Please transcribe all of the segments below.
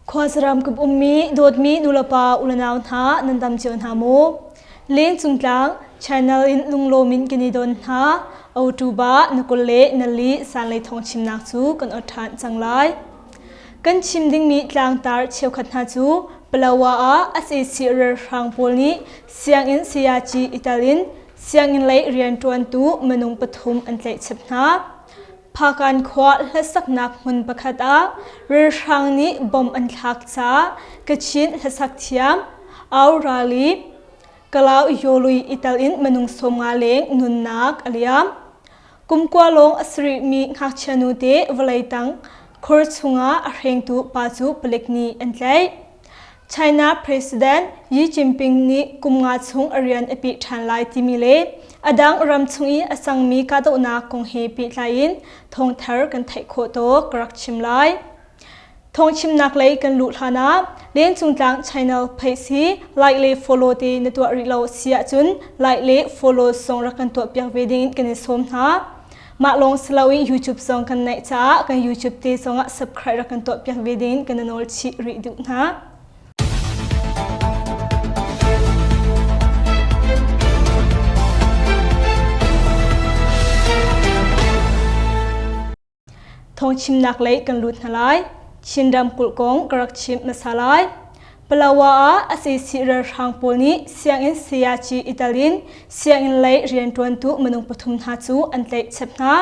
Khuasaram kum ummi dawtmi nulepa ulenau hna nan dam cio hna maw? Lengcung tlang channel in lunglawm in kan i don hna. Otuba na kul le na li sanlei thawng chimnak cu kan ot ṭhan cang lai. Kan chim dingmi tlangtar cheukhat hna cu Palawa ah sac ralhrang pawl nih sianginn sayaci i tel in sianginn lei rianṭuantu minung pathum an tlaihchap hna. Phakan khua hlasaknak hmun pakhat ah ralhrang nih bomb an thlak caah Kachin hlasak thiam Au Rali Kalau Yolui i tel in minung 50 leng nunnak a liam. Kum kua lawng a si rihmi ngakchia nute vawlei tang khur chungah a hrengtu pa cu palik nih an tlaih. China President Xi Jinping nih kum nga chung a rian a peh ṭhan lai timi le a dang ram chung i a cangmi kahdohnak kong he pehtlai in thawngthar kan theih khawh tawk ka rak chim lai. Thawngchimnak lei kan luh hlan ah Lengcung Tlang channel page hi like le follow te na tuah rih lo si ahcun like le follow zong rak kan tuah piak ve ding in kan i sawm hna. Mah lawng si loin YouTube zong kan neih caah kan YouTube te zongah subscribe rak kan tuah piak ve ding in kan i nawl chih rih duh hna. Thawngchimnak lei kan lut hna lai. Chin ramkulh kong ka rak chimh hmasa lai. Palawa ah sac ralhrang pawl nih sianginn sayaci i tel in sianginn lei rianṭuantu minung pathum hna cu an tlaihchep hna.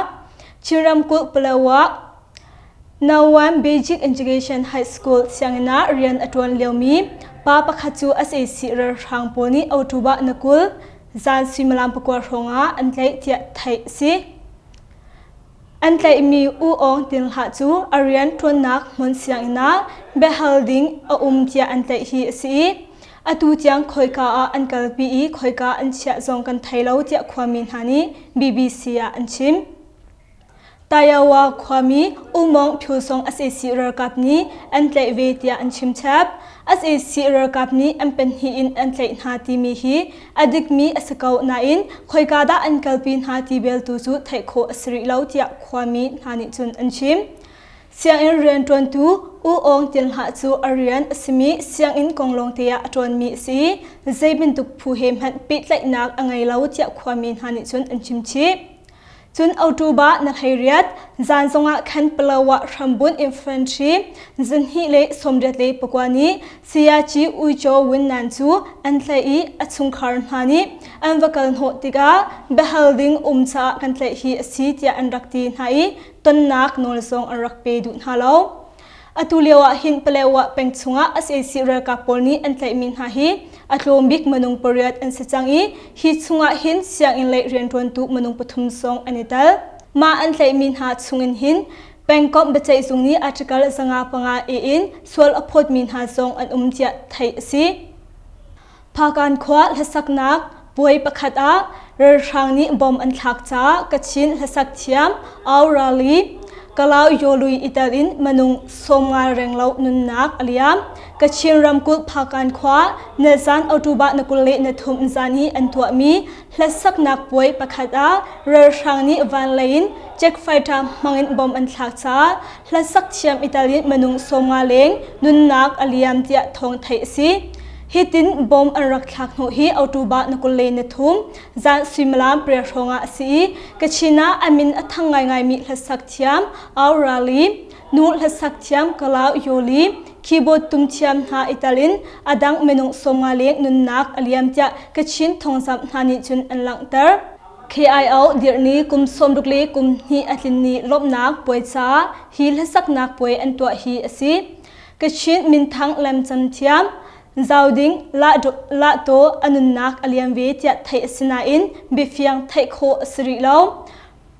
Chin ramkulh Palawa No. 1 Basic Education High School sianginn ah rian a ṭuan liomi pa pakhat cu sac ralhrang pawl nih October na 20 zan suimilam pakua hrawng ah an tlaih tiah theih a si. An tlaihmi U Aung Tin Hlah cu a rian ṭuannak hmun sianginn ah biahal ding a um tiah an tlaih hi a si i atu tiang khoika ah an kalpi i khoika an chiah zong kan thei lo tiah khuami hna nih BBC ah an chim. Tayawa khuami U Mawng Phyu zong sac ralkap nih an tlaih ve tiah an chim chap. Sac ralkap nih an pahnih in an tlaih hna timi hi a dikmi a si ko nain khoika dah an kalpi hna ti bel tu cu theih khawh a si rih lo tiah khuami hna nih cun an chim. Sianginn rianṭuantu U Aung Tin Hlah cu a rian a simi sianginn kong lawngte ah a ṭuanmi a si i zei bantuk phu he hmanh pehtlaihnak a ngei lo tiah khuami hna nih cun an chim chih. Cun October na hleiriat zan zongah khan Palawa hrambunh infantry zahnih le 84 nih Sayaci Uico Win Nan cu an tlaih i a chungkhar hna nih an va kal hnawh tikah biahal ding um caah kan tlaih hi a si tiah an rak ti hna i tonnak nawl zong an rak pe duh hna lo. Atu lio ah hin Palawa peng chungah sac ralkap pawl nih an tlaihmi hna hi a tlawm bik minung pariat an si cang i hi chungah hin sianginn lei rianṭuantu minung pathum zong an i tel. Mah an tlaihmi hna chungin hin pengkomh biaceihzung nih article 505 e in sual a phawtmi hna zong an um tiah theih a si. Phakan khua hlasaknak puai pakhat ah ralhrang nih bomb an thlak caah Kachin hlasak thiam Au Rali Kalau Yolui i tel in minung 50 renglo nunnak a liam. Kachin ramkulh Phakan khua nizan October na 23 zan i an tuahmi hlasaknak puai pakhat ah ralhrang nih vanlei in jet fighter hmangin bomb an thlak caah hlasak thiam i tel in minung 50 leng nunnak a liam tiah thawng theih a si. Hitin bomb an rak thlak hnawh hi October na 23 zan suimilam pariat hrawng ah a si i Kachin ah a min a thang ngaingaimi hlasak thiam Au Rali, nu hlasak thiam Kalau Yoli, keyboard tum thiam hna i tel in a dang minung 50 leng nunnak a liam tiah Kachin thawngzamh hna nih cun an langhter. KIO dirhni kum 60 le kum hnih a tlin ni lawmhnak puai caah hi hlasaknak puai an tuah hi a si. Kachin minthang lemcam thiam Zau Ding Lahtaw a nunnak a liam ve tiah theih a si nain biafiang theih khawh a si rih lo.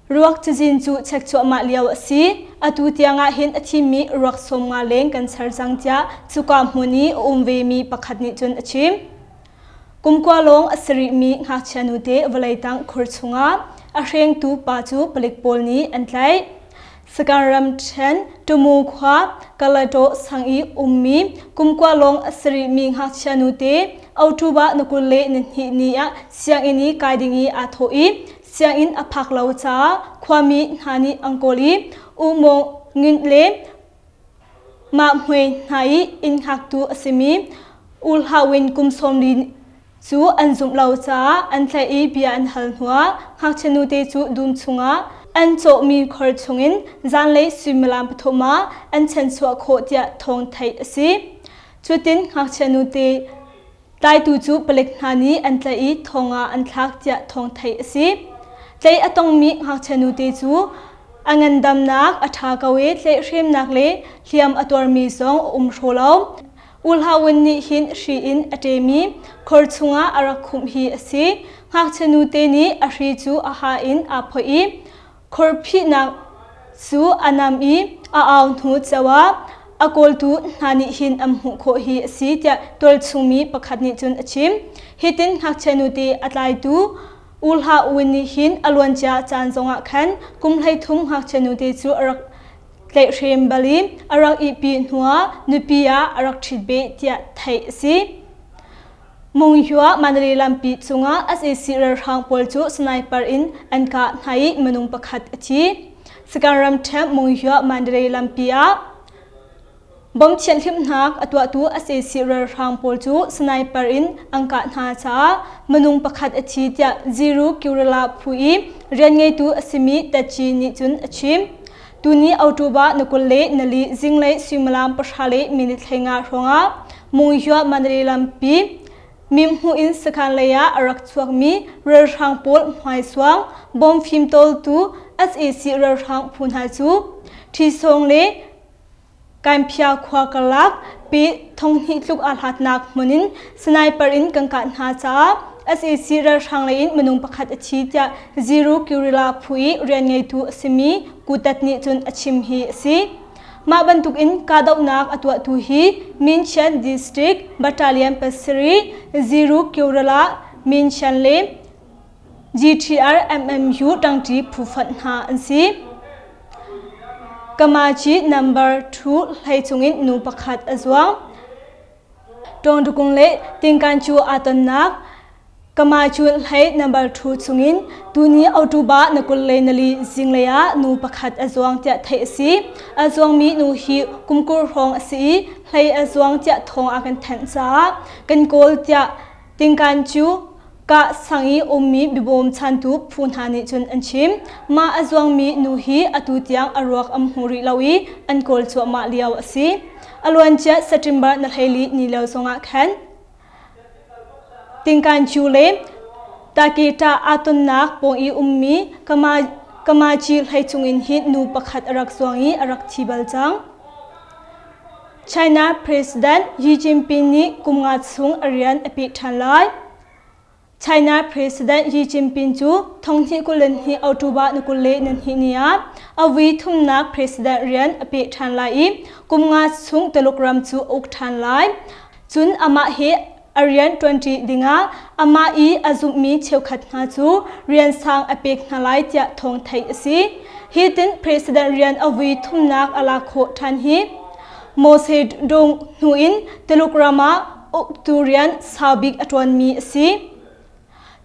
Ruak cazin cu check cuahmah lio a si. Atu tiangah hin a thimi ruak 50 leng kan char cang tiah cuka hmun i a um vemi pakhat nih cun a chim. Kum kua lawng a si rihmi ngakchia nute vawlei tang khur chungah a hrengtu pa cu palik pawl nih an tlaih. Sakan ramṭhen Tumu khua Kalato sang i ummi kum kua lawng a si rihmi ngakchia nute October na 22 ni ah sianginn i kai ding i aa thawh i sianginn a phak lo caah khuami hna nih an kawl i U Maw Ngin le. Mah hmuai hna i inn hngaktu a simi U Hla Win kum 40 cu an zumh lo caah an tlaih i bia an hal hnuah ngakchia nute cu dum chungah an cawhmi khor chungin zanlei suimilam pathum ah an chanchuah khawh tiah thawng theih a si. Cutin ngakchia nute tlaitu cu palik hna nih an tlaih i thong ah an thlak tiah thawng theih a si. Tlaih a tongmi ngakchia nute cu a ngandamnak a ṭha ko i tlaihhremnak le hliam a tuarmi zong a um hraw lo. U Hla Win nih hin hri in a ṭemi khor chungah a rak khumh hi a si. Ngakchia nute nih a hri cu a ha in aa phoih i khor phihnak cu a nam i a au hnu ceo ah a kawltu hna nih hin an hmuh khawh hi a si tiah tualchungmi pakhat nih cun a chim. Hitin ngakchia nute a tlaitu U Hla Win nih hin a luancia caan zongah khan kum 13 ngakchia nute cu a rak tlaihhrem bal i a rak ihpi hnuah nupi ah a rak ṭhit beh tiah theih a si. Munghyua Mandalay lampi cungah sac ralhrang pawl cu sniper in an kah hna i minung pakhat a thi. Sagaing ramṭhen Munghyua Mandalay lampi ah Bomb thianhhlimhnak a tuahtu sac ralhrang pawl cu sniper in an kah hna caah minung pakhat a thi tiah Ziru Guerrilla phu i rianngeitu a simi Tachi nih cun a chim. Tuni October na 20 le nali zinglei suimilam pahra le minute 15 hrawngah Munghyua Mandalay lampi mimhmuh in sakhan lei ah a rak chuakmi ralhrang pawl hmaisuang bomb fimtawltu sac ralhrang phu hna cu ṭhisawng le Kaimphia khua karlak pi thonghnih tluk aa hlatnak hmun in sniper in kan kah hna caah sac ralhrang lei in minung pakhat a thi tiah Zero Guerrilla phu i rianngeitu a simi Kutat nih cun a chim hi a si. Mah bantuk in kahdohnak a tuahtu hi Minchian District Battalion pasarih Zero Guerrilla Minchian le GTR MMU ṭangṭi phu fonh hna an si. Kamachi number 2 hlei cungin nu pakhat a zuang. Tawngdukung le Tingkan cu aa tonnak Kamachu hlei number 2 chungin tuni October na 20 le nali zinglei ah nu pakhat a zuang tiah theih a si. A zuangmi nu hi kumkur hrawng a si i hlei a zuang tiah thawng a kan thanh caah kan kawl tiah Tingkan cu kah sang i ummi bibawm chantu phu hna nih cun an chim. Mah a zuangmi nu hi atu tiang a ruak an hmu rih lo i an kawl cuahmah lio a si. A luancia September na 14 ni lio zongah khan Tingkan cu le Taketa aa tonnak pawng i ummi Kamachi hlei cungin hin nu pakhat a rak zuang i a rak thi bal cang. China President Xi Jinping nih kum nga chung a rian a peh ṭhan lai. China President Xi Jinping cu thonghnih 22 October ni 22 ni ah a vui thumnak president rian a peh ṭhan lai i kum nga chung Tuluk ram cu a uk ṭhan lai. Cun amah hi a rian ṭuanṭi dingah amah i a zumhmi cheukhat hna cu rian sang a pek hna lai tiah thawng theih a si. Hi tin president rian a vui thumnak a lak khawh ṭhan hi Mao Zedong hnu in Tuluk ram ah uktu rian sau bik a ṭuanmi a si.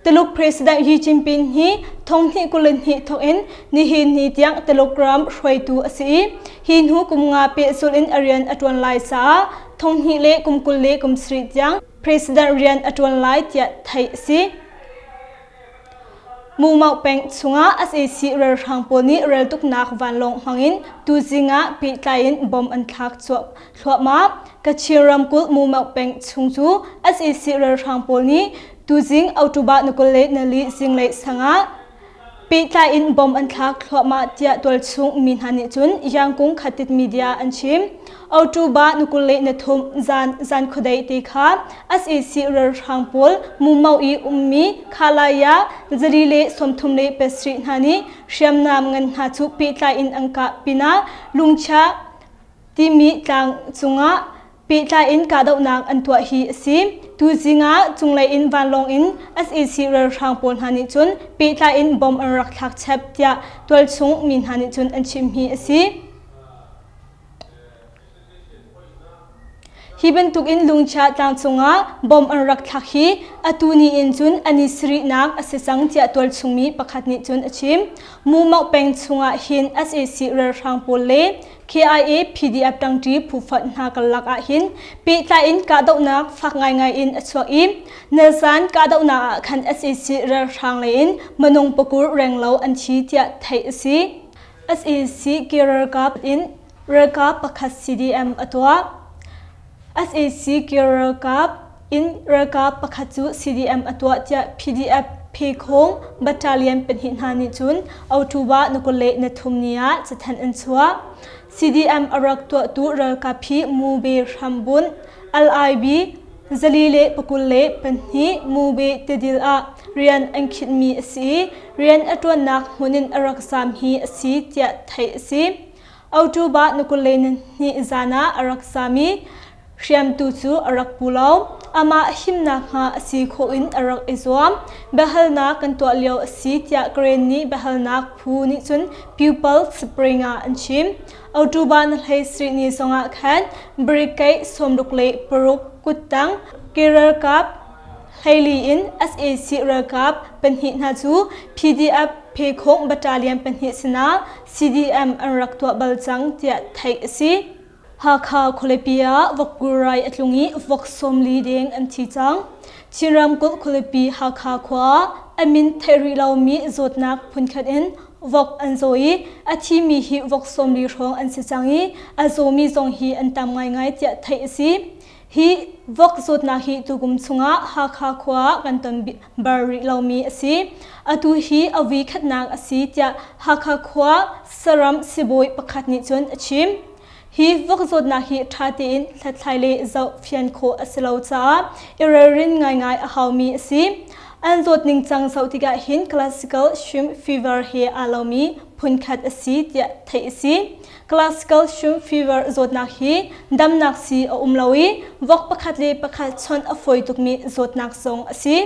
Tuluk President Xi Jinping hi thonghnih 22 thawk in nihin ni tiang Tuluk ram hruaitu a si i hi hnu kum nga pehzulh in a rian a ṭuan lai caah thonghnih le kum 20 le kum sarih tiang President rian a ṭuan lai tiah theih a si. Mumau peng chungah sac ralhrang pawl nih reltuknak vanlawng hmangin tuzing ah pehtlai in bomb an thlak thluahmah. Kachin ramkulh Mumau peng chung cu sac ralhrang pawl nih tuzing October ni 24 zinglei sangah pehtlai in bomb an thlak thluahmah tiah tualchung mi hna nih cun Yangkung Khatit media an chim. October ni 23 zan zan khuadei te kha sac ralhrang pawl Mumau i ummi Khalaya zali le 37 hna nih hriamnam ngan hna cu pehtlai in an kah pinah lungchia timi tlang cungah pehtlai in kahdohnak an tuah hi a si. Tuzing ah cunglei in vanlawng in sac ralhrang pawl hna nih cun pehtlai in bomb an rak thlak chep tiah tualchung mi hna nih cun an chim hi a si. Hi bantukin Lungchia tlang cungah bomb an rak thlak hi atu ni in cun an i sarihnak a si cang tiah tualchungmi pakhat nih cun a chim. Mumauk peng chungah hin sac ralhrang pawl le KIA PDF ṭangṭi phufonh hna karlak ah hin pehtlai in kahdohnak fak ngaingai in a chuak i nalzan kahdohnak ah khan sac ralhrang lei in minung pakur renglo an thi tiah theih a si. Sac ke ralkap in ralkap pakhat CDM a tuah. Sac ke ralkap in ralkap pakhat cu CDM a tuah tiah PDF Phekhong Battalion pahnih hna nih cun October ni 23 ni ah cathanh an chuah. CDM a rak tuahtu ralkap hi Mube hrambunh LIB 422 Mube tidil ah rian an khinhmi a si i rian a ṭuannak hmun in a rak zaam hi a si tiah theih a si. October ni 22 zan ah a rak zaam i hriamtu cu a rak pu lo. Amah himnak hnga a si khawh in a rak i zuam. Biahalnak kan tuah lio a si tiah Karen nih biahalnak phu nih cun Pupil Spring ah an chim. October ni 17 ni zongah khan Brigade 66 kuttang ke ralkap 14 in sac ralkap pahnih hna cu PDF Phekhong Battalion pahnih sinah CDM an rak tuah bal cang tiah theih a si. Hakha khualipi ah vokkurai a tlung i vok 40 deng an thi cang. Chin ramkulh khualipi Hakha khua ah a min theih rih lomi zawtnak phunkhat in vok an zaw i a thimi hi vok 40 hrawng an si cang i a zawmi zong hi an tam ngaingai tiah theih a si. Hi vok zawtnak hi tukum chungah Hakha khua ah kan ton bal rih lomi a si. Atu hi a vui khatnak a si tiah Hakha khua saram sibawi pakhat nih cun a chim. Hi vok zawtnak hi ṭha tein hlathlai le zoh fian khawh a si lo caah i ralrin ngaingai a haumi a si. An zawt ningcang zoh tikah hin classical shrimp fever he aa lomi phunkhat a si tiah theih a si. Classical shrimp fever zawtnak hi damnak sii a um lo i vok pakhat le pakhat chawnh a fawi tukmi zawtnak zong a si.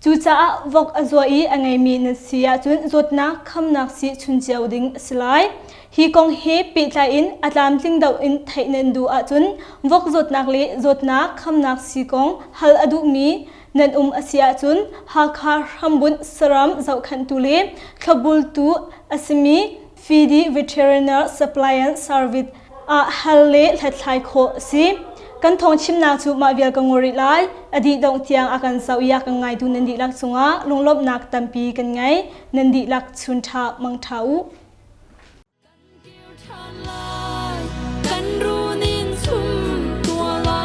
Cucaah vok a zua i a ngeimi nan si ahcun zawtnak khamnak sii chun cio ding a si lai. Hi kong he pehtlai in a tlamtling deuh in theih nan duh ahcun vok zawtnak le zawtnak khamnak sii kong hal a duhmi nan um a si ahcun Hakha hrambunh saram zohkhenhtu le thlopbultu a simi Fidi Veterinary Supply and Service ah hal le hlathlai khawh a si. Kan thawng chimnak cu mah vial ka ngol rih lai. A dih dongh tiang a kan zoh i a kan ngaitu nan dihlak cungah lunglawmhnak tampi kan ngei. Nan dihlak chun ṭha mang ṭha u. Kan runin chum tuala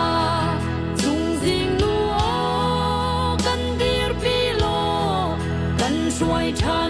chungzing nu aw kan dirpi law kan hruai ṭhan.